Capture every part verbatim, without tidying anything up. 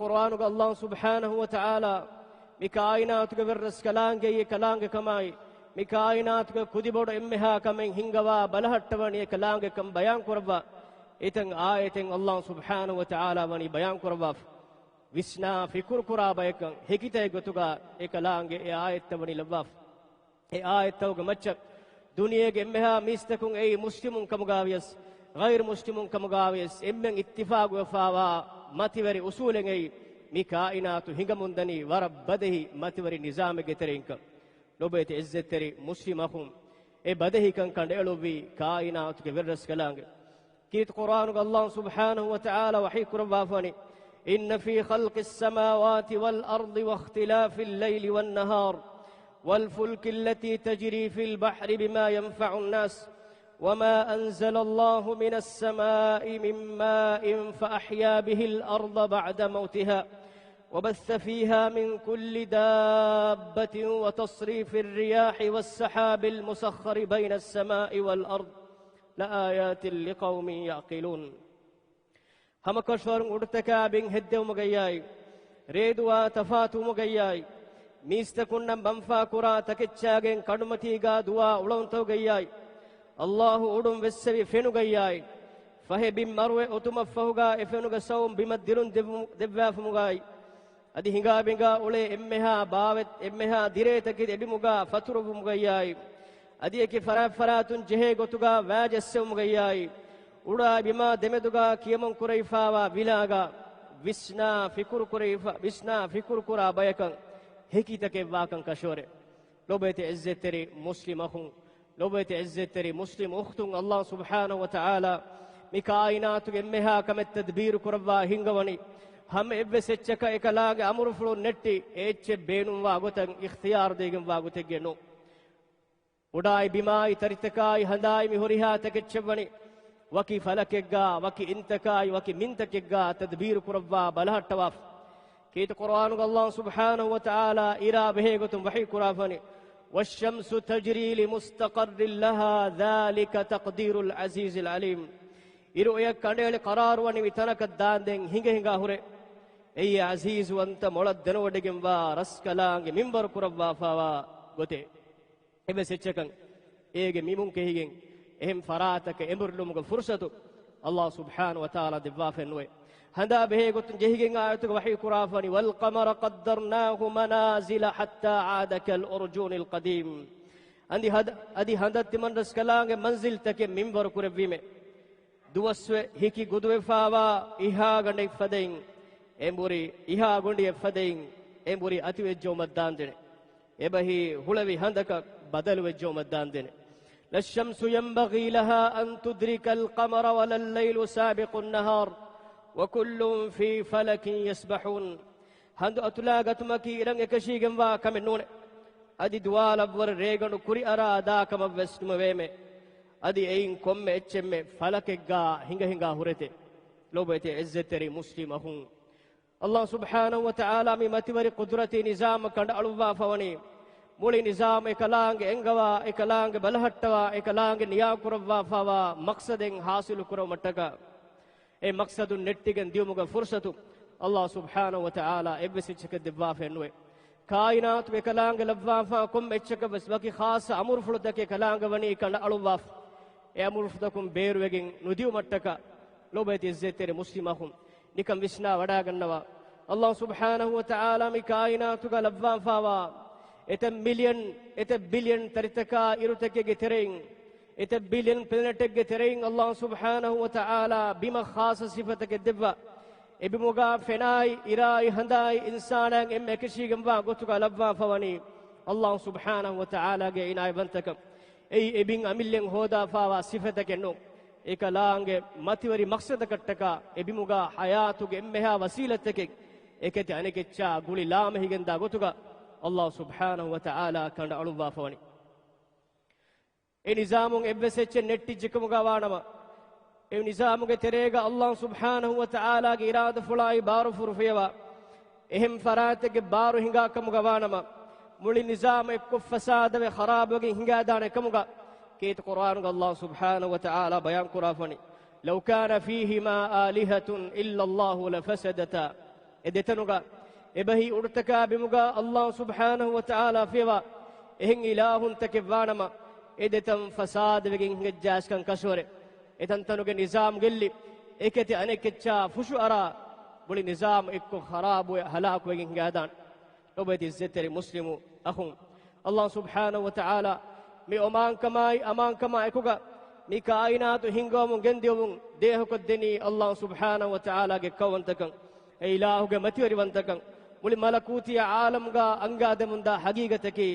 ޤުރުއާނުގަ ﷲ ސުބްޙާނަހޫ ވަތަޢާލާ މި ކާއިނާތުގެ ވެރިރަސްކަލާނގެއީ އެކަލާނގެކަމާއި، މި ކާއިނާތުގެ ކުދިބޮޑު އެންމެހާ ކަމެއް ހިންގަވާ ބަލަހައްޓަވަނީ އެކަލާނގެކަން ބަޔާންކުރައްވާ އެތައް އާޔަތެއް ﷲ ސުބްޙާނަހޫ ވަތަޢާލާ ވަނީ ބަޔާންކުރައްވާފަ. ވިސްނާ ފިކުރުކުރާ ބަޔަކަށް ހެކިތައެއް ގޮތުގަ އެކަލާނގެ އެ އާޔަތްތައް ވަނީ ލައްވާފަ. އެ އާޔަތްތަކުގެ މައްޗަށް ދުނިޔޭގެ އެންމެހާ މީސްތަކުން އެއީ މުސްލިމުން ކަމުގަވިޔަސް، ޣައިރު މުސްލިމުން ކަމުގަވިޔަސް އެންމެން އިއްތިފާގުވެފާވާ މަތިވެރި އުސޫލެއް އެއީ، މި ކާއިނާތު ހިނގަމުންދަނީ ވަރަށް ބަދެހި މަތިވެރި ނިޒާމެއްގެ ތެރެއިންކަން. ލޮބުވެތި އިއްޒަތްތެރި މުސްލިމް އަޚުން، އެ ބަދެހިކަން ކަނޑައެޅުއްވީ ކާއިނާތުގެ ވެރިރަސްކަލާނގެ. ކީރިތި ޤުރުއާނުގަ ﷲ ސުބްޙާނަހޫ ވަތަޢާލާ ވަޙީކުރައްވާފަވަނީ، إن في خلق السماوات والأرض واختلاف الليل والنهار والفلك التي تجري في البحر بما ينفع الناس وما أنزل الله من السماء من ماء فأحيا به الأرض بعد موتها وبث فيها من كل دابة وتصريف الرياح والسحاب المسخر بين السماء والأرض لآيات لقوم يعقلون. ހަމަކަށަވަރުން އުޑުތަކާ ބިން ހެއްދެވުމުގައްޔާއި، ރޭދުވާ ތަފާތުވުމުގައްޔާއި، މީސްތަކުންނަށް ބަންފާ ކުރާ ތަކެއްޗާގެން ކަނޑުމަތީގާ ދުވާ އުޅަނދުތަކުގައްޔާއި، ﷲ އުޑުން ވެއްސެވި ފެނުގައްޔާއި، ފަހެ ބިން މަރުވެ އޮތުމަށްފަހުގާ އެ ފެނުގެ ސަބަބުން ބިމަށް ދިރުން ދެއްވު-، ދެއްވާފަމުގާއި، އަދި ހިނގާބިނގާ އުޅޭ އެންމެހާ ބާވަތް، އެންމެހާ ދިރޭތަކެތި އެބިމުގާ ފަތުރުއްވުމުގައްޔާއި، އަދި އެކި ފަރާތްފަރާތުން ޖެހޭ ގޮތުގާ ވައި ޖެއްސެވުމުގައްޔާއި، އުޑާ ބިމާ ދެމެދުގާ ކިޔަމަން ކުރެވިފާވާ ވިލާގާ ވިސްނާ ފިކުރު ކުރެވިފަ-، ވިސްނާ ފިކުރު ކުރާ ބަޔަކަށް ހެކިތަކެއް ވާކަން ކަށަވަރެއް. ލޮބުވެތި އިއްޒަތްތެރި މުސްލިމް އަޚުން، ލޮބުވެތި އިއްޒަތްތެރި މުސްލިމް އުޚްތުން، ﷲ ސުބްޙާނަހޫ ވަތަޢާލާ މި ކާއިނާތުގެ އެންމެހާ ކަމެއް ތަދްބީރު ކުރައްވާ ހިންގަވަނީ، ހަމަ އެއްވެސް އެއްޗަކަށް އެކަލާނގެ އަމުރުފުޅުން ނެއްޓި އެ އެއްޗެއް ބޭނުންވާ ގޮތަށް އިޚްތިޔާރު ދީގެންވާ ގޮތެއްގެ ނޫން. އުޑާއި ބިމާއި ތަރިތަކާއި ހަނދާއި މި ހުރިހާ ތަކެއްޗެއްވަނީ، ވަކި ފަލަކެއްގާ، ވަކި އިންތަކާއި، ވަކި މިންތަކެއްގާ ތަދްބީރު ކުރައްވާ ބަލަހައްޓަވާފަ. ކީރިތި ޤުރުއާނުގަ ﷲ ސުބްޙާނަހޫ ވަތަޢާލާ އިރާ ބެހޭ ގޮތުން ވަޙީ ކުރާފަވަނީ، والشمس تجري لمستقر لها ذلك تقدير العزيز العليم. އިރު އޮޔަށް ކަނޑައެޅި ޤަރާރުވަނީ މި ތަނަކަށް ދާންދެން ހިނގަ ހިނގާ ހުރޭ. އެއީ އަޒީޒުވަންތަ މޮޅަށް ދެނެވޮޑިގެންވާ ރަސްކަލާނގެ މިންވަރު ކުރައްވާފާވާ ގޮތޭ. އެއްވެސް އެއްޗަކަށް އޭގެ މިމުން ކެހިގެން އެހެން ފަރާތަކަށް އެނބުރިލުމުގެ ފުރުޞަތު ﷲ ސުބްޙާނަހޫ ވަތަޢާލާ ދެއްވާފައެއްނުވޭ. ހަނދާ ބެހޭ ގޮތުން ޖެހިގެން އާޔަތުގަ ވަޙީ ކުރާފަވަނީ، والقمر قدرناه منازل حتى عاد كالعرجون القديم. އަދި ހަދ-، އަދި ހަނދަށް ތިމަންރަސްކަލާނގެ މަންޒިލްތަކެއް މިންވަރު ކުރެއްވީމޭ. ދުވަސްވެ ހިކި ގުދުވެފާވާ އިހާގަނޑެއް ފަދައިން، އެނބުރި އިހާގޮނޑިއެއް ފަދައިން، އެނބުރި އަތިވެއްޖައުމަށް ދާންދެނެ. އެބަހީ ހުޅެވި ހަނދަކަށް ބަދަލުވެއްޖައުމަށް ދާންދެނެ. لا الشمس ينبغي لها أن تدرك القمر ولا الليل سابق النهار وكل في فلك يسبحون. ހަނދު އަތުލާ ގަތުމަކީ އިރަށް އެކަށީގެންވާ ކަމެއް ނޫނޭ. އަދި ދުވާލަށްވުރެ ރޭގަނޑު ކުރިއަރާ ދާ ކަމަށްވެސް ނުމެވޭމެ. އަދި އެއިން ކޮންމެ އެއްޗެއްމެ ފަލަކެއްގާ ހިނގަ ހިނގާ ހުރެތެ. ލޮބުވެތި އިއްޒަތްތެރި މުސްލިމް އަޚުން، ﷲ ސުބްޙާނަހޫ ވަތަޢާލާ މި މަތިވެރި ޤުދުރަތީ ނިޒާމަށް ކަނޑައަޅުއްވާފަވަނީ، މުޅި ނިޒާމް އެކަލާނގެ އެންގަވާ، އެކަލާނގެ ބަލަހައްޓަވާ، އެކަލާނގެ ނިޔާކުރައްވާފާވާ މަޤްޞަދެއް ޙާޞިލު ކުރުމަށްޓަކާ. އެ މަޤްޞަދު ނެއްޓިގެން ދިޔުމުގެ ފުރުޞަތު ﷲ ސުބްޙާނަހޫ ވަތަޢާލާ އެއްވެސް އެއްޗަކަށް ދެއްވާފައެއްނުވޭ. ކާއިނާތު އެކަލާނގެ ލައްވާފާ ކޮންމެ އެއްޗަކަށްވެސް ވަކި ޚާއްޞަ އަމުރުފުޅުތަކެއް ކަލާނގެ ވަނީ ކަނޑައަޅުއްވާފަ. އެ އަމުރުފުޅުތަކުން ބޭރުވެގެން ނުދިޔުމަށްޓަކާ. ލޮބުވެތި އިއްޒަތްތެރި މުސްލިމް އަޚުން، ނިކަން ވިސްނާ ވަޑާގަންނަވާ. ﷲ ސުބްޙާނަހޫ ވަތަޢާލާ މި ކާއިނާތުގަ ލައްވާފާވާ އެތައް މިލިޔަން، އެތައް ބިލިޔަން ތަރިތަކާ އިރުތަކެއްގެ ތެރެއިން، އެތައް ބިލިޔަން ޕްލެނެޓެއްގެ ތެރެއިން ﷲ ސުބްޙާނަހޫ ވަތަޢާލާ ބިމަށް ޚާއްޞަ ސިފަތަކެއް ދެއްވާ. އެބިމުގާ ފެނާއި، އިރާއި، ހަނދާއި، އިންސާނާއިން އެންމެ އެކަށީގެންވާ ގޮތުގަ ލައްވާފަވަނީ ﷲ ސުބްޙާނަހޫ ވަތަޢާލާގެ އިނާޔަތްވަންތަކަން. އެއީ އެބިން އަމިއްލައިން ހޯދާފާވާ ސިފަތަކެއް ނޫން. އެކަލާނގެ މަތިވެރި މަޤްޞަދަކަށްޓަކާ އެބިމުގާ ޙަޔާތުގެ އެންމެހާ ވަސީލަތްތަކެއް އެކެތި އަނެކެއްޗާ ގުޅި ލާމެހިގެންދާ ގޮތުގަ ﷲ ސުބްޙާނަހޫ ވަތަޢާލާ ކަނޑައަޅުއްވާފަވަނީ. އެ ނިޒާމުން އެއްވެސް އެއްޗެއް ނެއްޓިއްޖެކަމުގަ ވާނަމަ، އެ ނިޒާމުގެ ތެރޭގަ ﷲ ސުބްޙާނަހޫ ވަތަޢާލާގެ އިރާދަފުޅާއި ބާރުފުރުފިޔަވާ އެހެން ފަރާތެއްގެ ބާރު ހިނގާކަމުގަ ވާނަމަ، މުޅި ނިޒާމް އެއްކޮށް ފަސާދަވެ ޚަރާބުވެގެން ހިނގާދާނެ ކަމުގަ. ކީރިތި ޤުރުއާނުގަ ﷲ ސުބްޙާނަހޫ ވަތަޢާލާ ބަޔާންކުރާފަނީ، لو كان فيهما آلهة إلا الله لفسدتا އެ ދެތަނުގަ އެބަހީ އުޑުތަކާ ބިމުގަ އައްލާހު ސުބްޙާނަހު ވަތަޢާލާ ފިޔަވާ އެހެން އިލާހުންތަކެއް ވާނަމަ، އެ ދެތަން ފަސާދަވެގެން ހިނގައްޖާސްކަން ކަށަވަރެއް. އެ ތަންތަނުގެ ނިޒާމް ގެއްލި، އެކެތި އަނެކެއްޗާ ފުށު އަރާ، މުޅި ނިޒާމް އެއްކޮށް ޚަރާބުވެ ހަލާކުވެގެން ހިނގާދާނެ. ލޮބުވެތި އިއްޒަތްތެރި މުސްލިމު އަޚުން، އައްލާހު ސުބްޙާނަހު ވަތަޢާލާ މި އޮމާންކަމާއި އަމާންކަމާ އެކުގަ މި ކާއިނާތު ހިންގަވަމުން ގެންދިޔުމުން ދޭހަކޮށްދެނީ އައްލާހު ސުބްޙާނަހު ވަތަޢާލާގެ އެއްކައުވަންތަކަން، އެ އިލާހުގެ މަތިވެރިވަންތަކަން، މުޅި މަލަކޫތީ ޢާލަމްގަ އަންގާދެމުންދާ ޙަޤީޤަތަކީ،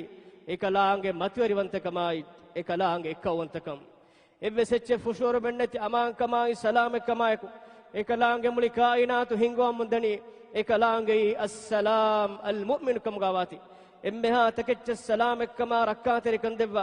އެކަލާނގެ މަތިވެރިވަންތަކަމާއި، އެކަލާނގެ އެއްކައުވަންތަކަން. އެއްވެސް އެއްޗެއް ފުށުއަރުމެއްނެތި އަމާންކަމާއި ސަލާމަތްކަމާއެކު، އެކަލާނގެ މުޅި ކާއިނާތު ހިންގަވަމުންދަނީ، އެކަލާނގެއީ އައްސަލާމް އަލް މުއުމިނު ކަމުގަ ވާތީ. އެންމެހާ ތަކެއްޗަށް ސަލާމަތްކަމާ ރައްކާތެރިކަން ދެއްވާ،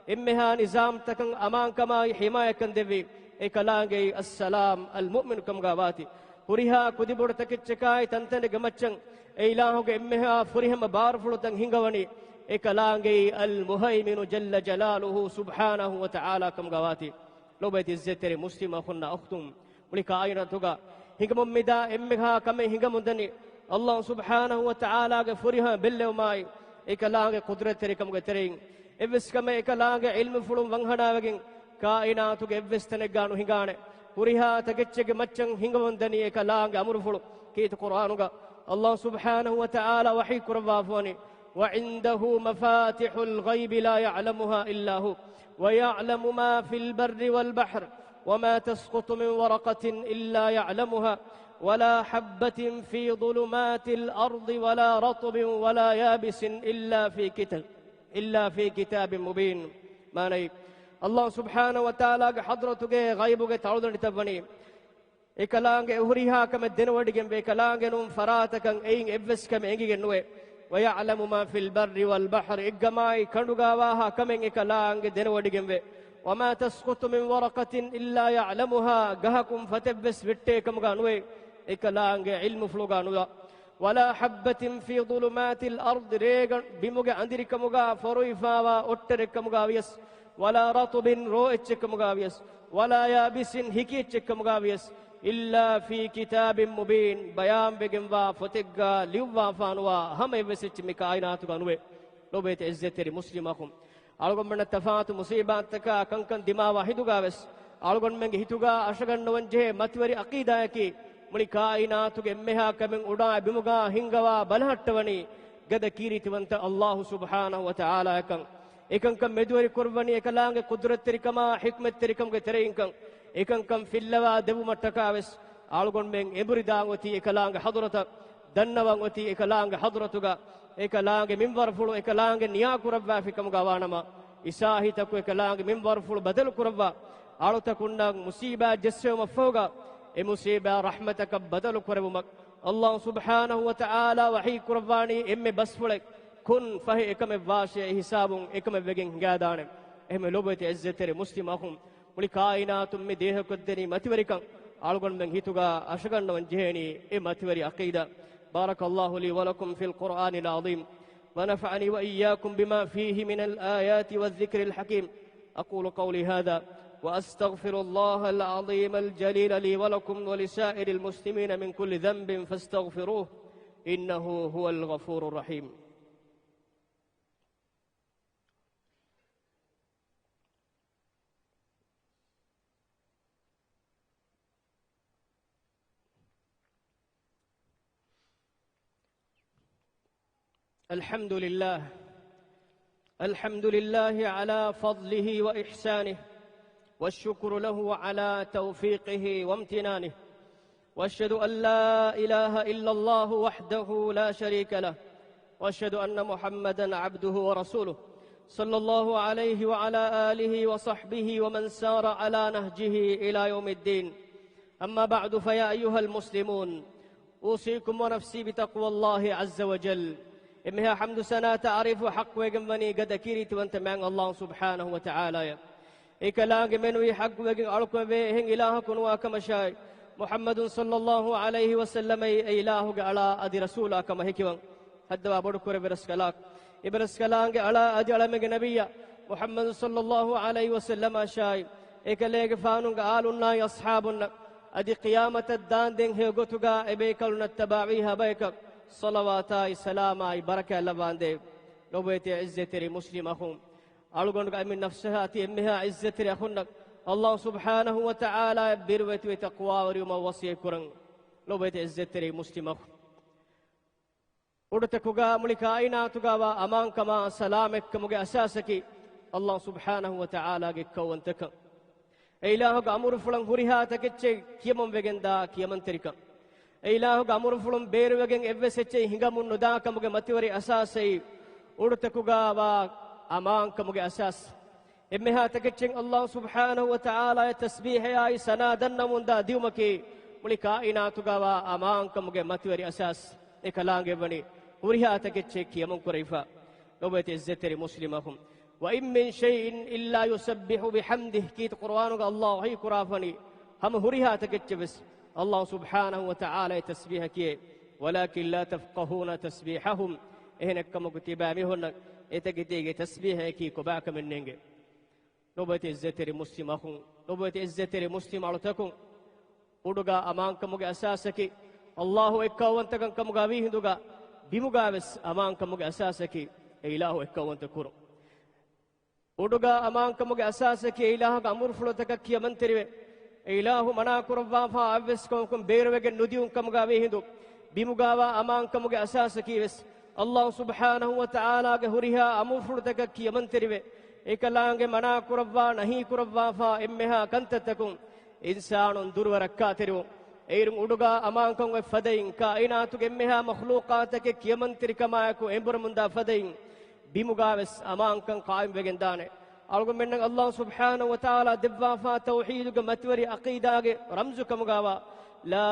އެންމެހާ ނިޒާމްތަކަށް އަމާންކަމާއި ޙިމާޔަތްކަން ދެއްވީ، އެކަލާނގެއީ އައްސަލާމް އަލް މުއުމިނު ކަމުގަ ވާތީ. ހުރިހާ ކުދިބޮޑު ތަކެއްޗަކާއި ތަންތަނެއްގެ މައްޗަށް އެ އިލާހުގެ އެންމެހާ ފުރިހަމަ ބާރުފުޅުތައް ހިނގަވަނީ، އެކަލާނގެއީ އަލް މުހައިމިނު ޖައްލަ ޖަލާލުހު ސުބްޙާނަހު ވަތަޢާލާ ކަމުގަ ވާތީ. ލޮބުވެތި އިއްޒަތްތެރި މުސްލިމް އަޚުންނާ އުޚްތުން، މުޅި ކާއިނާތުގަ ހިނގަމުން މިދާ އެންމެހާ ކަމެއް ހިނގަމުންދަނީ، އައްލާހު ސުބްޙާނަހު ވަތަޢާލާގެ ފުރިހަމަ ބެއްލެވުމާއި، އެކަލާނގެ ޤުދްރަތްތެރިކަމުގެ ތެރެއިން. އެއްވެސް ކަމެއް އެކަލާނގެ ޢިލްމުފުޅުން ވަންހަނާވެގެން ކާއިނާތުގެ އެއްވެސް ތަނެއްގަ ނުހިނގާނެ. ހުރިހާ ތަކެއްޗެއްގެ މައްޗަށް ހިނގަމުންދަނީ އެކަލާނގެ އަމުރުފުޅު. ކީރިތި ޤުރްއާނުގަ އައްލާހު ސުބްޙާނަހު ވަތަޢާލާ ވަޙީ ކުރައްވާފަވަނީ، وعنده مفاتح الغيب لا يعلمها إلا هو ويعلم ما في البر والبحر وما تسقط من ورقة إلا يعلمها ولا حبة في ظلمات الأرض ولا رطب ولا يابس إلا في كتاب، إلا في كتاب مبين. މާނައީ، އައްލާހު ސުބްޙާނަހު ވަތަޢާލާގެ ޙަޟްރަތުގެ ޣައިބުގެ ތަޅުދަނޑިތައް ވަނީ، އެކަލާނގެ ހުރިހާ ކަމެއް ދެނެވޮޑިގެންވޭ، އެކަލާނގެ ނޫން ފަރާތަކަށް އެއިން އެއްވެސް ކަމެއް އެނގިގެން ނުވޭ. ويعلم ما في البر والبحر، އެއްގަމާއި ކަނޑުގަވާހާ ކަމެއް އެކަލާނގެ ދެނެވޮޑިގެންވޭ. وما تسقط من ورقة إلا يعلمها، ގަހަކުން ފަތެއްވެސް ވެއްޓޭ ކަމުގަ ނުވޭ، އެކަލާނގެ ޢިލްމުފުޅުގަ ނުވާ. ولا حبة في ظلمات الأرض، ރޭގަނޑު ބިމުގެ އަނދިރިކަމުގަ ފޮރުވިފާވާ އޮއްޓަރެއްކަމުގަ ވިޔަސް، ولا رطب، ރޯ އެއްޗެއްކަމުގަ ވިޔަސް، ولا يابس، ހިކި އެއްޗެއްކަމުގަ ވިޔަސް، إلا في كتاب مبين، ބަޔާންވެގެންވާ ފޮތެއްގަ ލިޔުއްވާފާނުވާ ހަމަ އެއްވެސް އެއްޗެއް މި ކާއިނާތުގަ ނުވޭ. ލޮބުވެތި އިއްޒަތްތެރި މުސްލިމް އަޚުން، އަޅުގަނޑުމެންނަށް ތަފާތު މުސީބާތްތަކާ ކަންކަން ދިމާވާ ހިނދުގަވެސް، އަޅުގަނޑުމެންގެ ހިތުގަ އަށަގަންނަވަން ޖެހޭ މަތިވެރި ޢަޤީދާއަކީ، މުޅި ކާއިނާތުގެ އެންމެހާ ކަމެއް އުޑާ ބިމުގަ ހިންގަވާ ބަލަހައްޓަވަނީ ގަދަ ކީރިތިވަންތަ އައްލާހު ސުބްޙާނަހު ވަތަޢާލާއަކަށް. އެކަންކަން މެދުވެރިކުރައްވަނީ އެކަލާނގެ ޤުދްރަތްތެރިކަމާ ޙިކްމަތްތެރިކަމުގެ ތެރެއިންކަން. އެކަންކަން ފިއްލަވާ ދެއްވުމަށްޓަކާވެސް، އަޅުގަނޑުމެން އެނބުރިދާން އޮތީ އެކަލާނގެ ޙަޟްރަތަށް، ދަންނަވަން އޮތީ އެކަލާނގެ ޙަޟްރަތުގަ، އެކަލާނގެ މިންވަރުފުޅު އެކަލާނގެ ނިޔާކުރައްވާފިކަމުގަ ވާނަމަ، އިސާހިތަކު އެކަލާނގެ މިންވަރުފުޅު ބަދަލުކުރައްވާ، އަޅުތަކުންނަށް މުސީބާ ޖެއްސެވުމަށްފަހުގަ، އެ މުސީބާ ރަޙްމަތަކަށް ބަދަލު ކުރެވުމަށް އައްލާހު ސުބްޙާނަހު ވަތަޢާލާ ވަޙީ ކުރައްވާނީ އެންމެ ބަސްފުޅެއް، ކުން ފަހެ އެކަމެއް ވާށޭ، އެ ހިސާބުން އެކަމެއް ވެގެން ހިނގާދާނެ. އެހެން ލޮބުވެތި އިއްޒަތްތެރި މުސްލިމް އަޚުން، މުޅި ކާއިނާތުން މި ދޭހަކޮށްދެނީ މަތިވެރިކަން. އަޅުގަނޑުމެން ހިތުގަ އަށަގަންނަވަން ޖެހޭނީ އެ މަތިވެރި ޢަޤީދާ. بارك الله لي ولكم في القرآن العظيم، ونفعني وإياكم بما فيه من الآيات والذكر الحكيم. أقول قولي هذا، وأستغفر الله العظيم الجليل لي ولكم ولسائر المسلمين من كل ذنب فاستغفروه، إنه هو الغفور الرحيم. الحمد لله. الحمد لله على فضله وإحسانه، والشكر له على توفيقه وامتنانه. وأشهد أن لا إله إلا الله وحده لا شريك له، وأشهد أن محمدا عبده ورسوله، صلى الله عليه وعلى آله وصحبه ومن سار على نهجه إلى يوم الدين. أما بعد، فيا أيها المسلمون، أوصيكم ونفسي بتقوى الله عز وجل. އެންމެހާ ޙަމްދު ސަނާ ތަޢުރީފު ޙައްޤުވެގެންވަނީ ގަދަ ކީރިތިވަންތަ މާތް އައްލާހު ސުބްޙާނަހު ވަތަޢާލާއަށް. އެކަލާނގެ މެނުވީ ޙައްޤުވެގެން އަޅުކަމެވޭ އެހެން އިލާހަކު ނުވާ ކަމަށާއި، މުޙައްމަދު ޞައްލައްލާހު ޢަލައިހި ވަސައްލަމައީ އެ އިލާހުގެ އަޅާ އަދި ރަސޫލާ ކަމަށް ހެކިވަން. ހައްދަވާ ބޮޑުކުރެއްވި ރަސްކަލާކޮ، އެބަރަސްކަލާނގެ އަޅާ އަދި އަޅަމެންގެ ނަބިއްޔާ މުޙައްމަދު ޞައްލައްލާހު ޢަލައިހި ވަސައްލަމަށާއި، އެކަލޭގެފާނުގެ އާލުންނާއި އަޞްޙާބުންނަށް، އަދި ޤިޔާމަތަށް ދާންދެން ހެޔޮ ގޮތުގަ އެބޭކަލުންނަށް ތަބާވީހާ ބަޔަކަށް ޞަލަވާތާއި ސަލާމާއި ބަރަކާތް ލައްވާނދޭ. ލޮބުވެތި ޢިއްޒަތްތެރި މުސްލިމް އަޚުން، އަޅުގަނޑުގެ އަމިއްލަ ނަފްސަށާ ތި އެންމެހާ ޢިއްޒަތްތެރި އަޚުންނަށް ﷲ ސުބްޙާނަހޫ ވަތަޢާލާއަށް ބިރުވެތިވެ ތަޤްވާވެރިވުމަށް ވަޞިއްޔަތް ކުރަން. ލޮބުވެތި ޢިއްޒަތްތެރި މުސްލިމް އަޚުން، އުޑުތަކުގަ މުޅި ކާއިނާތުގަވާ އަމާންކަމާ ސަލާމަތްކަމުގެ އަސާސަކީ ﷲ ސުބްޙާނަހޫ ވަތަޢާލާގެ އެއްކައުވަންތަކަން. އެ އިލާހުގެ އަމުރުފުޅުން ހުރިހާ ތަކެއްޗެއް ކިޔަމަންވެގެންދާ ކިޔަމަންތެރިކަން. އެ އިލާހުގެ އަމުރުފުޅުން ބޭރުވެގެން އެއްވެސް އެއްޗެއް ހިނގަމުން ނުދާކަމުގެ މަތިވެރި އަސާސައީ، އުޑުތަކުގަވާ އަމާންކަމުގެ އަސާސް. އެންމެހާ ތަކެއްޗެއް ﷲ ސުބްޙާނަހޫ ވަތަޢާލާއަށް ތަސްބީޙަޔާއި ސަނާ ދަންނަމުންދާ ދިއުމަކީ، މުޅި ކާއިނާތުގަވާ އަމާންކަމުގެ މަތިވެރި އަސާސް. އެކަލާނގެވަނީ ހުރިހާ ތަކެއްޗެއް ކިޔަމަން ކުރެވިފަ. ލޮބުވެތި ޢިއްޒަތްތެރި މުސްލިމް އަޚުން، وَإِن مِّن شَيْءٍ إِلَّا يُسَبِّحُ بِحَمْدِهِ، ކީރިތި ޤުރުއާނުގަ ﷲ ވަޙީ ކުރާފަނީ، ހަމަ ހުރިހާ ތަކެއްޗެއް ވެސް ﷲ ސުބްޙާނަހޫ ވަތަޢާލާއަށް ތަސްބީޙަ ކިޔޭ. وَلَكِنْ لَا تَفْقَهُونَ تَسْبِيحَهُمْ، އެހެނެއްކަމަކު ތިބާމީހުންނަށް އެތަކެތީގެ ތަސްބީޙައަކީ ކޮބާކަމެއް ނޭނގެ. ލޮބުވެތި ޢިއްޒަތްތެރި މުސްލިމް އަޚުން، ލޮބުވެތި ޢިއްޒަތްތެރި މުސްލިމް އަޅުތަކުން، އުޑުގަ އަމާންކަމުގެ އަސާސަކީ، ﷲ އެއްކައުވަންތަކަން ކަމުގަ ވީހިނދުގަ، ބިމުގަ ވެސް އަމާންކަމުގެ އަސާސަކީ، އެ އިލާހު އެއްކައުވަންތަ ކުރުން. އުޑުގަ އަމާންކަމުގެ އަސާސަކީ، އެ އިލާހުގެ އަމުރުފުޅުތަކަށް ކިޔަމަންތެރިވެ، އެ އިލާހު މަނާކުރައްވާފާ އަށްވެސް ކަމަކުން ބޭރުވެގެން ނުދިއުން ކަމުގަ ވީހިނދު، ބިމުގަވާ އަމާންކަމުގެ އަސާސަކީ ވެސް، ﷲ ސުބްޙާނަހޫ ވަތަޢާލާގެ ހުރިހާ އަމުރުފުޅުތަކަށް ކިޔަމަންތެރިވެ، އެކަލާނގެ މަނާކުރައްވާ ނަހީކުރައްވާފާ އެންމެހާ ކަންތައްތަކުން އިންސާނުން ދުރުވެ ރައްކާތެރިވުން. އޭރުން އުޑުގަ އަމާންކަން އޮތް ފަދައިން، ކާއިނާތުގެ އެންމެހާ މަޚްލޫޤާތަކެއް ކިޔަމަންތެރިކަމާއެކު އެނބުރެމުންދާ ފަދައިން، ބިމުގަ ވެސް އަމާންކަން ޤާއިމްވެގެންދާނެ. އަޅުގަނޑުމެންނަށް ﷲ ސުބްޙާނަހޫ ވަތަޢާލާ ދެއްވާފާ ތައުޙީދުގެ މަތިވެރި ޢަޤީދާގެ ރަމްޒު ކަމުގަވާ، لا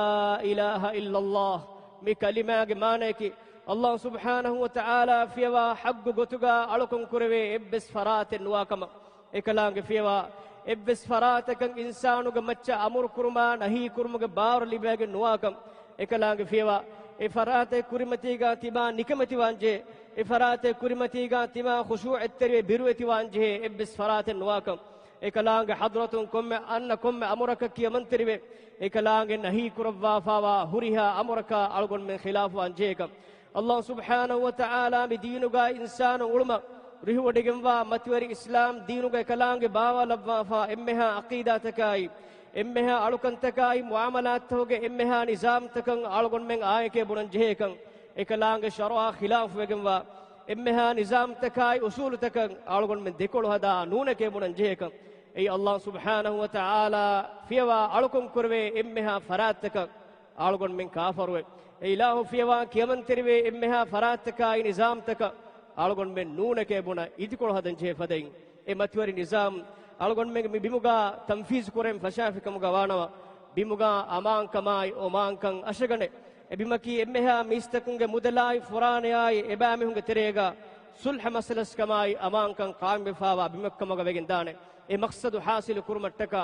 إله إلا الله، މި ކަލިމާގެ މާނަޔަކީ، ﷲ ސުބްޙާނަހޫ ވަތަޢާލާ ފިޔަވާ ޙައްޤު ގޮތުގަ އަޅުކަން ކުރެވޭ އެއްވެސް ފަރާތެއް ނުވާކަމަށް. އެކަލާނގެ ފިޔަވާ އެއްވެސް ފަރާތަކަށް އިންސާނުގެ މައްޗަށް އަމުރު ކުރުމާ ނަހީ ކުރުމުގެ ބާރު ލިބިގެން ނުވާކަން. އެކަލާނގެ ފިޔަވާ އެ ފަރާތެއް ކުރިމަތީގަ ތިމާ ނިކަމެތިވާންޖެހޭ، އެ ފަރާތެއް ކުރިމަތީގަ ތިމާ ޚުޝޫޢަތްތެރިވެ ބިރުވެތިވާންޖެހޭ އެއްވެސް ފަރާތެއް ނުވާކަން. އެކަލާނގެ ޙަޟްރަތުން ކޮންމެ އަންނަ ކޮންމެ އަމުރަކަށް ކިޔަމަންތެރިވެ، އެކަލާނގެ ނަހީ ކުރައްވާފާވާ ހުރިހާ އަމުރަކާ އަޅުގަނޑުމެން ޚިލާފުވާންޖެހޭކަން. ﷲ ސުބްޙާނަހޫ ވަތަޢާލާ މި ދީނުގަ އިންސާނުން އުޅުމަށް ރިހުވޮޑިގެންވާ މަތިވެރި އިސްލާމް ދީނުގަ އެކަލާނގެ ބާވާލައްވާފާ އެންމެހާ ޢަޤީދާތަކާއި، އެންމެހާ އަޅުކަންތަކާއި، މުޢާމަލާތްތަކުގެ އެންމެހާ ނިޒާމްތަކަށް އަޅުގަނޑުމެން އާނއެކޭ ބުނަން ޖެހޭކަން، އެކަލާނގެ ޝަރުޢާ ޚިލާފުވެގެންވާ އެންމެހާ ނިޒާމްތަކާއި އުޞޫލުތަކަށް އަޅުގަނޑުމެން ދެކޮޅު ހަދާ ނޫނެކޭ ބުނަން ޖެހޭކަން، އެއީ ﷲ ސުބްޙާނަހޫ ވަތަޢާލާ ފިޔަވާ އަޅުކަން ކުރެވޭ އެންމެހާ ފަރާތްތަކަށް އަޅުގަނޑުމެން ކާފަރުވެ، އެ އިލާހު ފިޔަވާ ކިޔަމަންތެރިވޭ އެންމެހާ ފަރާތްތަކާއި ނިޒާމްތަކަށް އަޅުގަނޑުމެން ނޫނެކޭ ބުނަ އިދިކޮޅު ހަދަން ޖެހޭ ފަދައިން، އެ މަތިވެރި ނިޒާމް އަޅުގަނޑުމެންގެ މި ބިމުގަ ތަންފީޒު ކުރަން ފަށާފިކަމުގަ ވާނަމަ، ބިމުގަ އަމާންކަމާއި އޮމާންކަން އަށަގަނޑެ، އެ ބިމަކީ އެންމެހާ މީސްތަކުންގެ މުދަލާއި ފުރާނަޔާއި އެބައިމީހުންގެ ތެރޭގަ ޞުލްޙަ މަސަލަސްކަމާއި އަމާންކަން ޤާއިމްވެފާވާ ބިމެއްކަމުގަ ވެގެންދާނެ. އެ މަޤްޞަދު ޙާޞިލު ކުރުމަށްޓަކާ،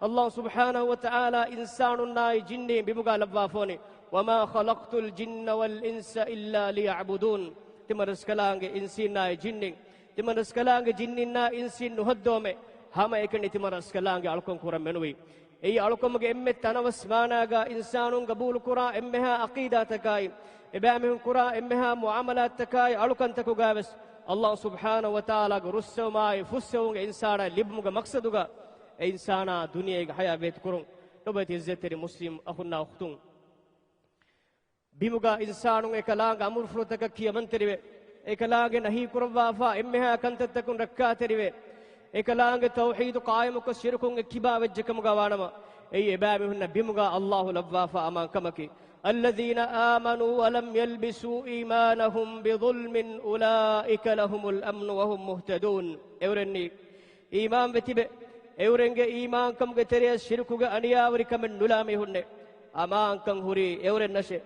ﷲ ސުބްޙާނަހޫ ވަތަޢާލާ އިންސާނުންނާއި ޖިންނީން ބިމުގަ ލައްވާފަވަނީ، وَمَا خَلَقْتُ الْجِنَّ وَالْإِنسَ إِلَّا لِيَعْبُدُونِ. ތިމަންރަސްކަލާނގެ އިންސީންނާއި ޖިންނީން، ތިމަންރަސްކަލާނގެ ޖިންނީންނާ އިންސީން ނުހައްދަވަމޭ، ހަމައެކަނި ތިމަންރަސްކަލާނގެ އަޅުކަން ކުރަން މެނުވީ. އެއީ އަޅުކަމުގެ އެންމެ ތަނަވަސް މާނާގަ އިންސާނުން ގަބޫލުކުރާ އެންމެހާ ޢަޤީދާތަކާއި، އެބައިމީހުން ކުރާ އެންމެހާ މުޢާމަލާތްތަކާއި އަޅުކަންތަކުގަ ވެސް، ﷲ ސުބްޙާނަހޫ ވަތަޢާލާގެ ރުއްސެވުމާއި ފުއްސެވުމުގެ އިންސާނާ ލިބުމުގެ މަޤްޞަދުގަ، އެ އިންސާނާ ދުނިޔޭގަ ޙަޔާތް ބޭތުކުރުން. ލޮބުވެތި ޢިއްޒަތްތެރި މުސްލިމް އަޚުންނާ އުޚްތުން، ބިމުގަ އިންސާނުން އެކަލާނގެ އަމުރުފުޅުތަކަށް ކިޔަމަންތެރިވެ، އެކަލާނގެ ނަހީކުރައްވާފާ އެންމެހާ ކަންތައްތަކުން ރައްކާތެރިވެ، އެކަލާނގެ ތައުޙީދު ޤާއިމުކޮށް ޝިރުކުން އެއްކިބާ ވެއްޖެކަމުގަ ވާނަމަ، އެއީ އެބައިމީހުންނަށް ބިމުގަ ﷲ ލައްވާފާ އަމާންކަމަކީ. الَّذِينَ آمَنُوا وَلَمْ يَلْبِسُوا إِيمَانَهُمْ بِظُلْمٍ أُولَٰئِكَ لَهُمُ الْأَمْنُ وَهُمْ مُهْتَدُونَ. އެއުރެންނީ އީމާންވެ ތިބެ، އެއުރެންގެ އީމާންކަމުގެ ތެރެއަށް ޝިރުކުގެ އަނިޔާވެރިކަމެއް ނުލާ މީހުންނޭ. އަމާންކަން ހުރީ އެއުރެންނަށޭ.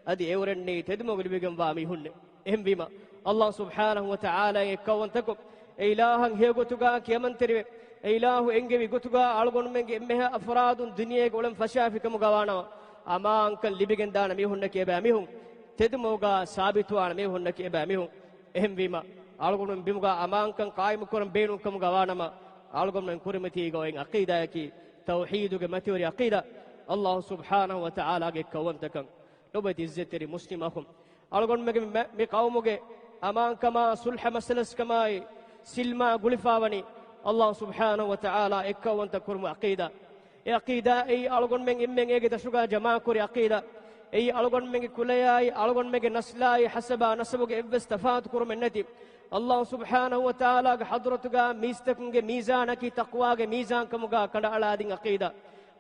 އަދި އެއުރެންނީ ތެދުމަގު ލިބިގެންވާ މީހުންނޭ. އެހެންވީމަ، ﷲ ސުބްޙާނަހޫ ވަތަޢާލާއަށް އެއްކައުވަންތަކޮށް، އެ އިލާހަށް ހެޔޮގޮތުގަ ކިޔަމަންތެރިވެ، އެ އިލާހު އެންގެވި ގޮތުގަ އަޅުގަނޑުމެންގެ އެންމެހާ އަފްރާދުން ދުނިޔޭގަ އުޅެން ފަށާފިކަމުގަ ވާނަމަ، އަމާންކަން ލިބިގެންދާނެ މީހުންނަކީ އެބައިމީހުން، ތެދުމަގުގަ ސާބިތުވާނެ މީހުންނަކީ އެބައިމީހުން. އެހެންވީމަ، އަޅުގަނޑުމެން ބިމުގަ އަމާންކަން ޤާއިމުކުރަން ބޭނުންކަމުގަ ވާނަމަ، އަޅުގަނޑުމެން ކުރިމަތީގަ އޮތް ޢަޤީދާއަކީ، ތައުޙީދުގެ މަތިވެރި ޢަޤީދާ. ﷲ ސުބްޙާނަހު ވަތަޢާލާގެ އެއްކައުވަންތަކަން. ލޮބުވެތި ޢިއްޒަތްތެރި މުސްލިމް އަޚުން، އަޅުގަނޑުމެންގެ މި، މި ޤައުމުގެ އަމާންކަމާ ޞުލްޙަ މަސަލަސްކަމާއި ސިލްމާ ގުޅިފާވަނީ ﷲ ސުބްޙާނަހު ވަތަޢާލާ އެއްކައުވަންތަ ކުރުމު ޢަޤީދާ. އެ ޢަޤީދާ އެއީ އަޅުގަނޑުމެން އެންމެން އޭގެ ދަށުގާ ޖަމާކުރި ޢަޤީދާ. އެއީ އަޅުގަނޑުމެންގެ ކުލަޔާއި، އަޅުގަނޑުމެންގެ ނަސްލާއި ޙަސަބާ ނަސަބުގެ އެއްވެސް ތަފާތު ކުރުމެއް ނެތި، ﷲ ސުބްޙާނަހު ވަތަޢާލާގެ ޙަޟްރަތުގާ މީސްތަކުންގެ މީޒާނަކީ ތަޤްވާގެ މީޒާން ކަމުގާ ކަނޑައަޅާދިން ޢަޤީދާ.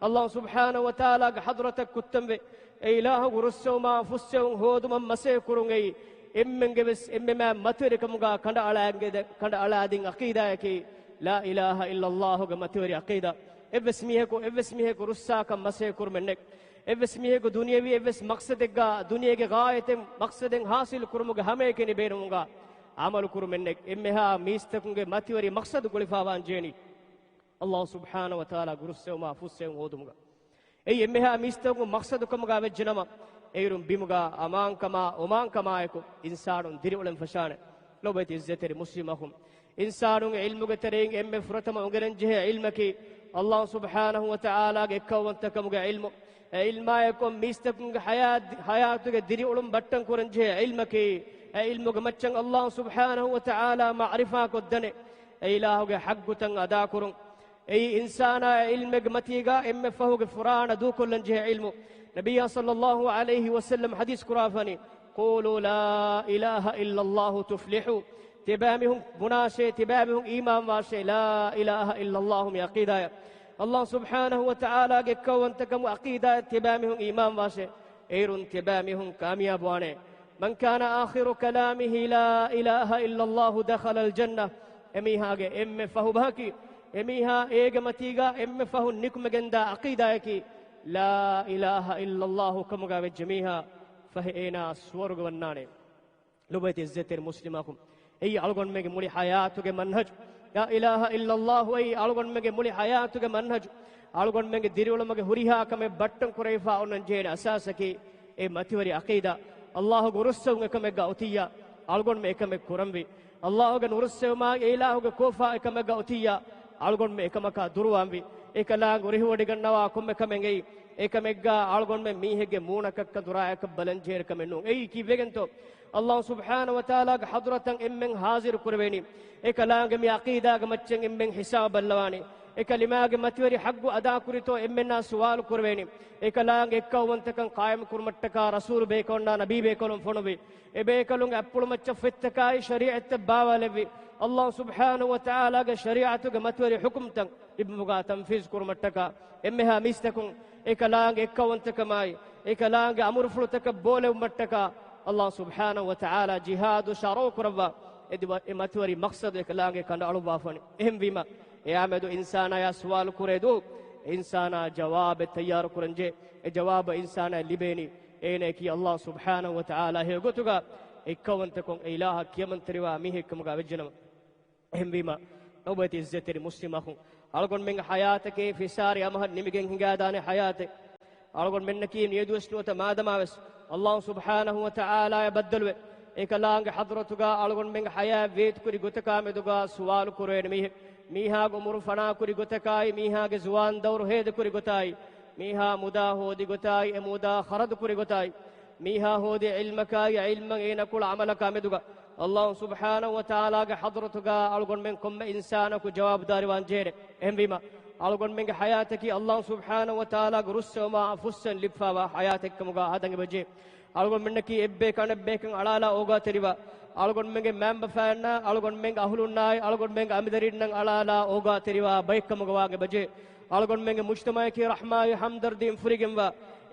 ﷲ ސުބްޙާނަހު ވަތަޢާލާގެ ޙަޟްރަތަށް ކުއްތަންވެ، އެ އިލާހުގެ ރުއްސެވުމާ ފުއްސެވުން ހޯދުމަށް މަސައްކަތް ކުރުން އެއީ އެންމެންގެ ވެސް އެންމެން މަތިވެރިކަމުގާ ކަނޑައަޅާ، ކަނޑައަޅާދިން ޢަޤީދާއަކީ ލާ އިލާހަ އިއްލައްލާހުގެ މަތިވެރި ޢަޤީދާ. އެއްވެސް މީހަކު، އެއްވެސް މީހަކު ރުއްސާކަށް މަސައްކަތް ކުރުމެއް ނެތް. އެއްވެސް މީހަކު ދުނިޔެވީ އެއްވެސް މަޤްޞަދެއްގާ، ދުނިޔޭގެ ޣާޔަތެއް މަޤްޞަދެއް ޙާޞިލު ކުރުމުގެ ހަމައެކަނި ބޭނުމުގާ ޢަމަލު ކުރުމެއް ނެތް. އެންމެހާ މީސްތަކުންގެ މަތިވެރި މަޤްޞަދު ގުޅިފާވާން ޖެހެނީ ﷲ ސުބްޙާނަހު ވަތަޢާލާގެ ރުއްސެވުމާ ފުއްސެވުން ހޯދުމުގަ. އެއީ އެންމެހާ މީސްތަކުން މަޤްޞަދު ކަމުގާ ވެއްޖެނަމަ، އޭރުން ބިމުގާ އަމާންކަމާ އޮމާންކަމާއެކު އިންސާނުން ދިރިއުޅެން ފަށާނެ. ލޮބުވެތި ޢިއްޒަތްތެރި މުސްލިމް އަޚުން، އިންސާނުން ޢިލްމުގެ ތެރެއިން އެންމެ ފުރަތަމަ އުނގެނެން ޖެހޭ ޢިލްމަކީ ﷲ ސުބްޙާނަހު ވަތަޢާލާގެ އެއްކައުވަންތަކަމުގެ ޢިލްމު. އެ ޢިލްމާއެކު މީސްތަކުންގެ ޙަޔާ، ޙަޔާތުގެ ދިރިއުޅުން ބައްޓަން ކުރަން ޖެހޭ ޢިލްމަކީ، އެ ޢިލްމުގެ މައްޗަށް ﷲ ސުބްޙާނަހު ވަތަޢާލާ މަޢުރިފާކޮށްދަނެ، އެ އިލާހުގެ ޙައްޤުތައް އަދާކުރުން. އެއީ އިންސާނާ އެ ޢިލްމެއްގެ މަތީގާ އެންމެ ފަހުގެ ފުރާނަ ދޫކޮށްލަން ޖެހޭ ޢިލްމު. ނަބިއްޔާ ޞައްލައްލާހު ޢަލައިހި ވަސައްލަމް ޙަދީޘް ކުރާފަނީ، "قولوا لا إله إلا الله تفلحوا." ތިބާމީހުން ބުނާށޭ، ތިބާމީހުން އީމާންވާށޭ، لا إله إلا الله މި ޢަޤީދާއަށް. ﷲ ސުބްޙާނަހު ވަތަޢާލާގެ އެއްކައުވަންތަކަމު ޢަޤީދާއަށް ތިބާމީހުން އީމާންވާށޭ. އޭރުން ތިބާމީހުން ކާމިޔާބުވާނެ. من كان آخر كلامه لا إله إلا الله دخل الجنة. އެމީހާގެ އެންމެ ފަހު ބަހަކީ، އެމީހާ އޭގެ މަތީގާ އެންމެ ފަހުން ނިކުމެގެންދާ ޢަޤީދާއަކީ، لا إله إلا الله ކަމުގާ ވެއްޖެ މީހާ ފަހެ އޭނާ ސުވަރުގެ ވަންނާނެ. ލޮބުވެތި ޢިއްޒަތްތެރި މުސްލިމް އަޚުން، އެއީ އަޅުގަނޑުމެންގެ މުޅި ޙަޔާތުގެ މަންހަޖު. لا إله إلا الله އެއީ އަޅުގަނޑުމެންގެ މުޅި ޙަޔާތުގެ މަންހަޖު. އަޅުގަނޑުމެންގެ ދިރިއުޅުމުގެ ހުރިހާ ކަމެއް ބައްޓަން ކުރެވިފާ އޮންނަން ޖެހޭނެ އަސާސަކީ އެ މަތިވެރި ޢަޤީދާ. ﷲގެ ރުއްސެވުން އެކަމެއްގަ އޮތިއްޔާ، އަޅުގަނޑުމެން އެކަމެއް ކުރަންވީ. ﷲގެ ނުރުއްސެވުމާއި އެ އިލާހުގެ ކޯފާ އެކަމެއްގަ އޮތިއްޔާ، އަޅުގަނޑުމެން އެކަމަކާ ދުރުވާންވީ. އެކަލާނގެ ރިހިވޮޑިގަންނަވާ ކޮންމެ ކަމެއް އެއީ، އެކަމެއްގާ އަޅުގަނޑުމެން މީހެއްގެ މޫނަކަށް ކަނދުރާއަކަށް ބަލަން ޖެހޭ ކަމެއް ނޫން. އެއީ ކީއްވެގެންތޯ؟ ﷲ ސުބްޙާނަހު ވަތަޢާލާގެ ޙަޟްރަތަށް އެންމެން ޙާޟިރު ކުރެވޭނީ. އެކަލާނގެ މި ޢަޤީދާގެ މައްޗަށް އެންމެން ޙިސާބު ބައްލަވާނީ. އެކަލިމާގެ މަތިވެރި ޙައްޤު އަދާކުރިތޯ އެންމެންނާ ސުވާލު ކުރެވޭނީ. އެކަލާނގެ އެއްކައުވަންތަކަން ޤާއިމު ކުރުމަށްޓަކާ ރަސޫލު ބޭކަލުންނާ ނަބީ ބޭކަލުން ފޮނުވި. އެބޭކަލުންގެ އަތްޕުޅުމައްޗަށް ފޮތްތަކާއި ޝަރީޢަތްތައް ބާވާލެއްވި. ﷲ ސުބްޙާނަހު ވަތަޢާލާގެ ޝަރީޢަތުގެ މަތިވެރި ޙުކުމްތައް ބިމުގާ ތަންފީޒު ކުރުމަށްޓަކާ އެންމެހާ މީސްތަކުން އެކަލާނގެ އެއްކައުވަންތަކަމާއި އެކަލާނގެ އަމުރުފުޅުތަކަށް ބޯލެވުމަށްޓަކާ ﷲ ސުބްޙާނަހު ވަތަޢާލާ ޖިހާދު ޝަރުޢު ކުރައްވާ އެ ދިވަ-، އެ މަތިވެރި މަޤްޞަދު އެކަލާނގެ ކަނޑައަޅުއްވާފަނި. އެހެންވީމަ، އެއާމެދު އިންސާނާޔާ ސުވާލު ކުރޭ ދޯ؟ އިންސާނާ ޖަވާބެއް ތައްޔާރު ކުރަންޖެ. އެ ޖަވާބަށް އިންސާނާ ލިބޭނީ އޭނައަކީ ﷲ ސުބްޙާނަހު ވަތަޢާލާ ހެޔޮ ގޮތުގަ އެއްކައުވަންތަކޮށް އެ އިލާހަށް ކިޔަމަންތެރިވާ މީހެއްކަމުގަ ވެއްޖެނަމަ. އެހެންވީމަ، ނަވްބަތި އިއްޒަތްތެރި މުސްލިމް އަޚުން، އަޅުގަނޑުމެންގެ ޙަޔާތަކީ ފިސާރި އަމަހަށް ނިމިގެން ހިނގާދާނެ ޙަޔާތެއް. އަޅުގަނޑުމެންނަކީ މިއަދުވެސް ނުވަތަ މާދަމާވެސް ﷲ ސުބްޙާނަހު ވަތަޢާލާޔަށް ބައްދަލުވެ، އެކަލާނގެ ޙަޟްރަތުގާ އަޅުގަނޑުމެންގެ ޙަޔާތް ވޭތުކުރި ގޮތަކާ މެދުގާ ސުވާލު ކުރެވޭނެ މީހެއް. މީހާގެ އުމުރު ފަނާކުރި ގޮތަކާއި، މީހާގެ ޒުވާން ދައުރު ހޭދަކުރި ގޮތާއި، މީހާ މުދާ ހޯދި ގޮތާއި، އެ މުދާ ޚަރަދުކުރި ގޮތާއި، މީހާ ހޯދި ޢިލްމަކާއި، ޢިލްމަށް އޭނަ ކުޅަ ޢަމަލަކާ މެދުގަ ﷲ ސުބްޙާނަހު ވަތަޢާލާގެ ޙަޟްރަތުގާ އަޅުގަނޑުމެން ކޮންމެ އިންސާނަކު ޖަވާބުދާރީވާން ޖެހޭނެ. އެހެންވީމަ، އަޅުގަނޑުމެންގެ ޙަޔާތަކީ ﷲ ސުބްޙާނަހު ވަތަޢާލާގެ ރުއްސެވުމާ ފުއްސެވުން ލިބިފާވާ ޙަޔާތެއްކަމުގަ ހަދަން އެބަޖެހޭ. އަޅުގަނޑުމެންނަކީ އެއްބަޔަކަށް އަނެއްބަޔަކަށް އަޅާލާ އޯގާތެރިވާ، އަޅުގަނޑުމެންގެ މައިންބަފައިންނާ، އަޅުގަނޑުމެންގެ އަހުލުންނާއި، އަޅުގަނޑުމެންގެ އަނބިދަރިންނަށް އަޅާލާ އޯގާތެރިވާ ބައެއްކަމުގަ ވާން އެބަޖެހޭ. އަޅުގަނޑުމެންގެ މުޖްތަމަޢަކީ ރަޙްމާއި ހަމްދަރްދީން ފުރިގެންވާ،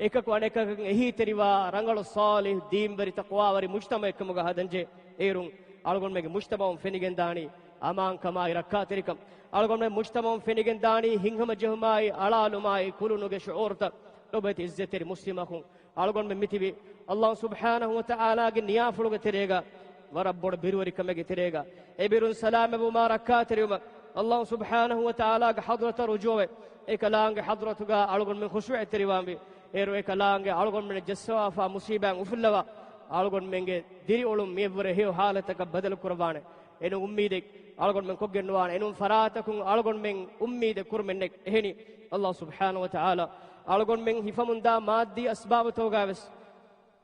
އެކަކު އަނެކަކަށް އެހީތެރިވާ، ރަނގަޅު ޞާލިޙް ދީންވެރި ތަޤްވާވެރި މުޖްތަމަޢެއްކަމުގަ ހަދަންޖެހޭ. އޭރުން އަޅުގަނޑުމެންގެ މުޖްތަމަޢުން ފެނިގެންދާނީ އަމާންކަމާއި ރައްކާތެރިކަން. އަޅުގަނޑުމެން މުޖްތަމަޢުން ފެނިގެންދާނީ ހިތްހަމަޖެހުމާއި އަޅާލުމާއި ކުލުނުގެ ޝުޢޫރުތައް. ލޮބުވެތި އިއްޒަތްތެރި މުސްލިމް އަޚުން، އަޅުގަނޑުމެން މިތިބީ ﷲ ސުބްޙާނަހު ވަތަޢާލާގެ ނިޔާފުޅުގެ ތެރޭގަ، ވަރަށް ބޮޑު ބިރުވެރިކަމެއްގެ ތެރޭގަ، އެ ބިރުން ސަލާމަތްވުމާ ރައްކާތެރިވުމަށް ﷲ ސުބްޙާނަހު ވަތަޢާލާގެ ޙަޟްރަތަށް ރުޖޫޢަވެ، އެކަލާނގެ ޙަޟްރަތުގަ އަޅުގަނޑުމެން ޚުޝޫޢަތްތެރިވާންވީ. އޭރު އެކަލާނގެ އަޅުގަނޑުމެން ޖައްސަވާފާ މުޞީބާތް އުފުއްލަވާ، އަޅުގަނޑުމެންގެ ދިރިއުޅުން މިއަށްވުރެ ހެޔޮ ޙާލަތަކަށް ބަދަލު ކުރައްވާނެ. އެނޫން އުއްމީދެއް އަޅުގަނޑުމެން ކޮށްގެން ނުވާނެ. އެނޫން ފަރާތަކުން އަޅުގަނޑުމެން އުއްމީދެއް ކުރުމެއް ނެތް. އެހެނީ، ﷲ ސުބްޙާނަހު ވަތަޢާލާ އަޅުގަނޑުމެން ހިފަމުންދާ މާއްދީ އަސްބާބުތަކުގަވެސް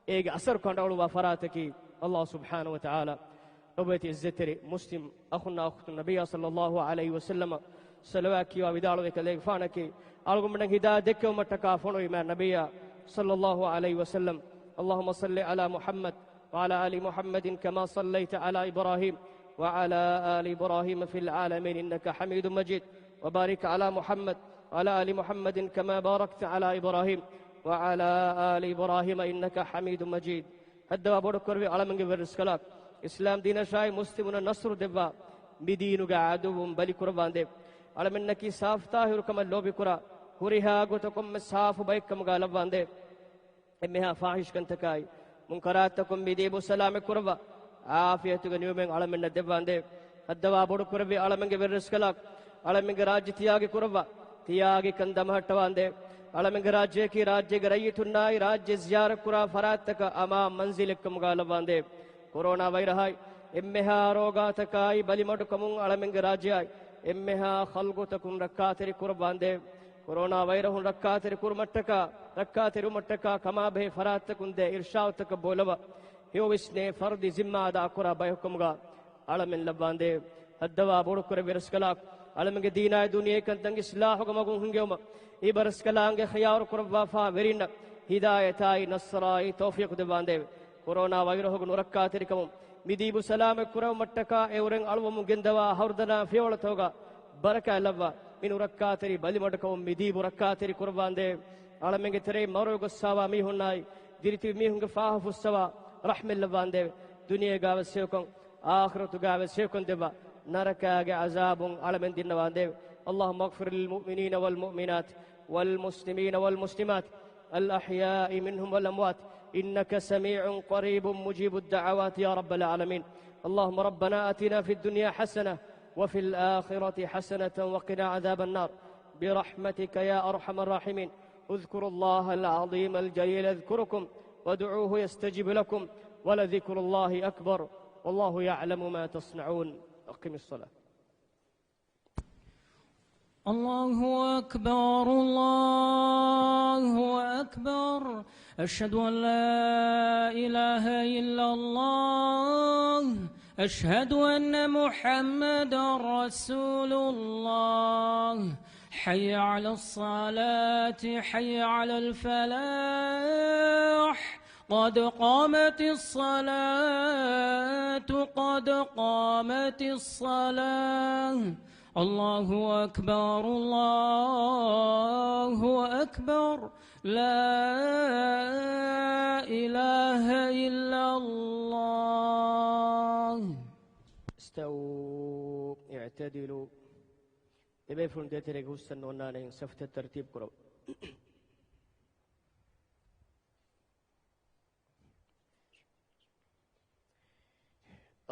އޭގެ އަސަރު ކަނޑައަޅުވާ ފަރާތަކީ އައްލާހު ސުބްޙާނަހު ވަތަޢާލާ ރައްބުވެތި ޢިއްޒަތްތެރި މުސްލިމް އަޚުންނާ އުޚްތުން ނަބިއްޔާ ޞައްލައްލާހު ޢަލައިހި ވަސައްލަމަ ޞަލަވާތް ކިޔަވާ ވިދާޅުވި ކަލޭގެފާނަކީ އަޅުގަނޑުމެން ހިދާޔަތް ދެއްކެވުމަށްޓަކާ ފޮނުވި މާތް ނަބިއްޔާ ޞައްލައްލާހު ޢަލައިހި ވަސައްލަމް. اللهم صل على محمد وعلى آل محمد كما صليت على إبراهيم وعلى آل إبراهيم في العالمين إنك حميد مجيد. وبارك على محمد وعلى آل محمد كما باركت على إبراهيم وعلى آل إبراهيم إنك حميد مجيد. ހައްދަވާ ބޮޑުކުރެއްވި އަޅަމެންގެ ވެރިރަސްކަލާކޮ، އިސްލާމް ދީނަށާއި މުސްލިމުންނަށް ނަޞްރު ދެއްވާ، މިދީނުގެ ޢަދުއްވުން ބަލިކުރައްވާނދޭވެ. އަޅަމެންނަކީ ސާފުތާހިރުކަމަށް ލޯބިކުރާ، ހުރިހާ ގޮތަކުންމެ ސާފު ބައެއްކަމުގަ ލައްވާނދޭވެ. އެންމެހާ ފާޙިޝްކަންތަކާއި، މުންކަރާތްތަކުން މިދީބު ސަލާމަތް ކުރައްވާ، ޢާފިޔަތުގެ ނިޢުމަތް އަޅަމެންނަށް ދެއްވާނދޭވެ. ހައްދަވާ ބޮޑުކުރެއްވި އަޅަމެންގެ ވެރިރަސްކަލާކޮ، އަޅަމެންގެ ރާއްޖެ ތިޔާގި ކުރައްވާ، ތިޔާގި ކަން ދަމަހައްޓަވާނދޭވެ. އަޅަމެންގެ ރާއްޖެއަކީ ރާއްޖޭގެ ރައްޔިތުންނާއި ރާއްޖެ ޒިޔާރަތްކުރާ ފަރާތްތަކަށް އަމާން މަންޒިލެއްކަމުގަ ލައްވާނދޭވެ. ކޮރޯނާ ވައިރަހާއި، އެންމެހާ ރޯގާތަކާއި ބަލިމަޑުކަމުން އަޅަމެންގެ ރާއްޖެއާއި، އެންމެހާ ޚަލްޤުތަކުން ރައްކާތެރި ކުރައްވާނދޭވެ. ކޮރޯނާ ވައިރަހުން ރައްކާތެރި ކުރުމަށްޓަކާ، ރައްކާތެރިވުމަށްޓަކާ ކަމާބެހޭ ފަރާތްތަކުން ދޭ އިރްޝާދުތަކަށް ބޯލަވާ، ހެޔޮވެސްނޭ ފަރުދީ ޒިންމާ އަދާކުރާ ބަޔަކުކަމުގަ އަޅަމެން ލައްވާނދޭވެ. ހައްދަވާ ބޮޑުކުރެއްވި ރަސްކަލާކޮ، އަޅަމެންގެ ދީނާއި ދުނިޔެއިކަންތައް އިޞްލާޙުގެ މަގުން ހިންގެވުމަށް، އިބަރަސްކަލާނގެ ޚިޔާރު ކުރައްވާފާ ވެރިންނަށް ހިދާޔަތާއި ނަޞްރާއި ތައުފީޤު ދެއްވާނދޭވެ. ކޮރޯނާ ވައިރަހުގެ ނުރައްކާތެރިކަމުން މިދީބު ސަލާމަތް ކުރެވުމަށްޓަކާ އެއުރެން އަޅުވަމުން ގެންދަވާ ހަރުދަނާ ފިޔަވަޅުތަކުގަ ބަރަކާތް ލައްވާ، މި ނުރައްކާތެރި ބަލިމަޑުކަމުން މިދީބު ރައްކާތެރި ކުރައްވާނދޭވެ. އަޅަމެންގެ ތެރެއިން މަރުވެ ގޮއްސާވާ މީހުންނާއި، ދިރިތިބި މީހުންގެ ފާހަ ފުއްސަވާ ރަޙްމަތް ލައްވާނދޭވެ. ދުނިޔޭގަވެސް ހެޔޮކަން، އާޚިރަތުގަވެސް ހެޔޮކަން ދެއްވާ، ނަރަކާގެ ޢަޒާބުން އަޅަމެން ދިންނަވާނދޭވެ. اللهم اغفر للمؤمنين والمؤمنات والمسلمين والمسلمات الأحياء منهم والأموات إنك سميع قريب مجيب الدعوات يا رب العالمين. اللهم ربنا آتنا في الدنيا حسنة وفي الآخرة حسنة وقنا عذاب النار برحمتك يا أرحم الراحمين. اذكروا الله العظيم الجليل يذكركم وادعوه يستجب لكم ولذكر الله أكبر والله يعلم ما تصنعون. أقم الصلاة. الله أكبر، الله أكبر. أشهد أن لا إله إلا الله. أشهد أن محمدا رسول الله. حي على الصلاة، حي على الفلاح. قد قامت الصلاة، قد قامت الصلاة. الله أكبر، الله أكبر. لا إله إلا الله. استووا، اعتدلوا. ދެބޭފުޅުން ދޭތެރޭގަ ހުސްސަން ނޯންނާނެ ސަފުތައް ތަރްތީބު ކުރަން.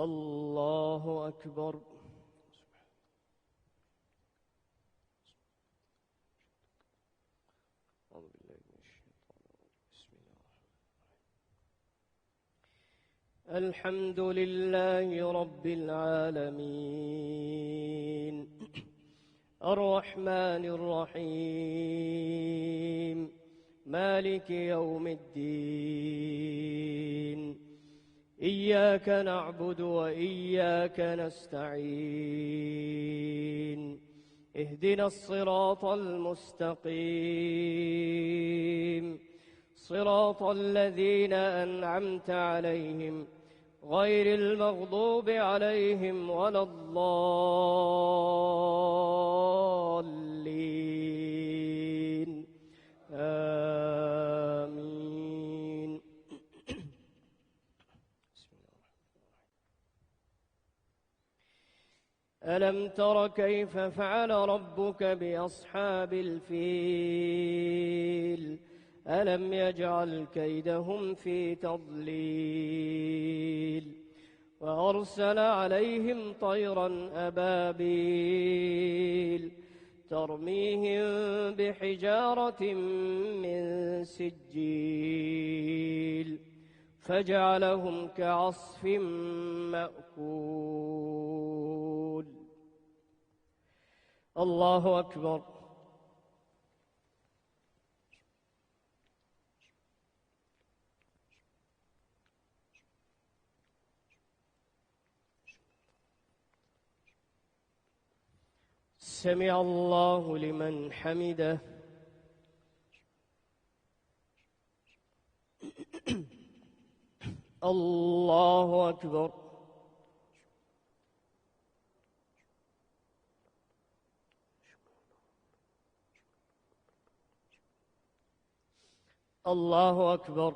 الله أكبر. أعوذ بالله من الشيطان الرجيم. بسم الله الرحمن الرحيم. الحمد لله رب العالمين. الرحمن الرحيم. مالك يوم الدين. إياك نعبد وإياك نستعين. اهدنا الصراط المستقيم. صراط الذين أنعمت عليهم غير المغضوب عليهم ولا الضالين. آمين. بسم الله الرحمن الرحيم. ألم تر كيف فعل ربك بأصحاب الفيل؟ ألم يجعل كيدهم في تضليل؟ وأرسل عليهم طيرا أبابيل ترميهم بحجارة من سجيل فجعلهم كعصف مأكول. الله أكبر. سمع الله لمن حمده. الله أكبر. الله أكبر.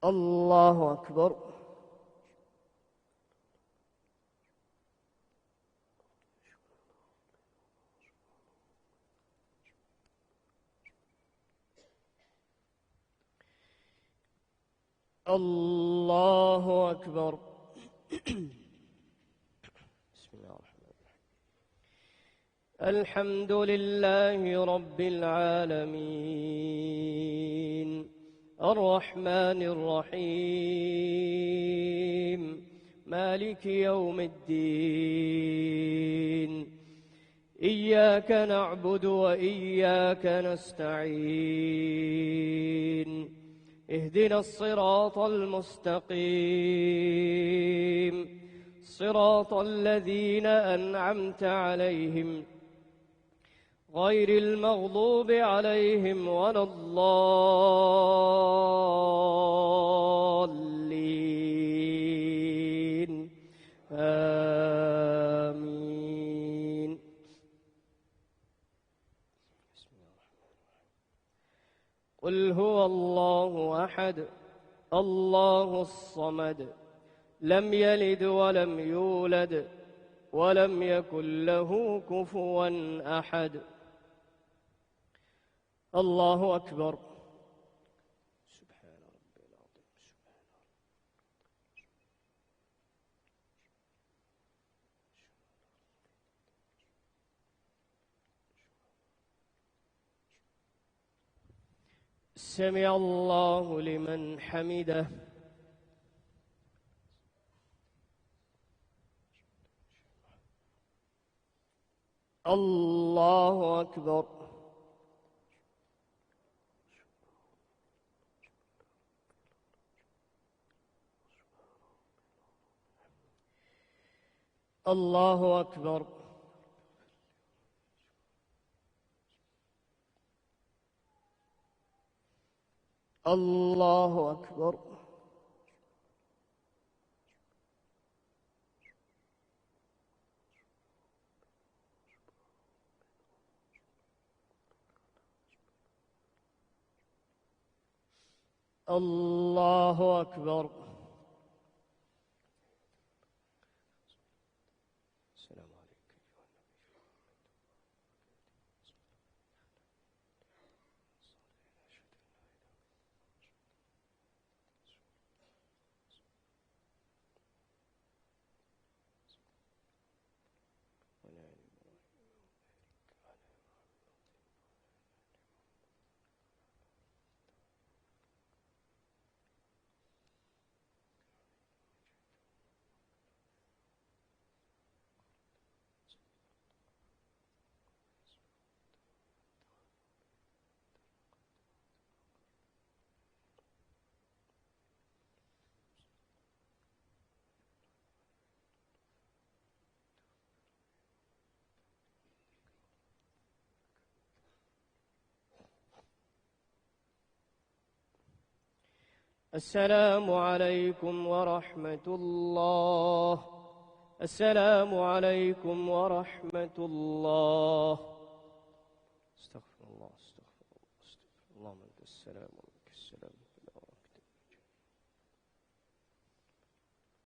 الله أكبر. الله أكبر. بسم الله الرحمن الرحيم. الحمد لله رب العالمين. الرحمن الرحيم. مالك يوم الدين. إياك نعبد وإياك نستعين. اهدنا الصراط المستقيم. صراط الذين أنعمت عليهم غير المغضوب عليهم ولا الضالين. آمين. قل هو الله أحد، الله الصمد، لم يلد ولم يولد، ولم يكن له كفوا أحد. الله أكبر. سبحان ربي العظيم. سبحان ربي. سمع الله لمن حمده. الله أكبر. الله أكبر. الله أكبر. الله أكبر. السلام عليك أيها النبي. السلام عليكم ورحمة الله. السلام عليكم ورحمة الله. أستغفر الله، أستغفر الله، أستغفر الله. اللهم أنت السلام ومنك السلام.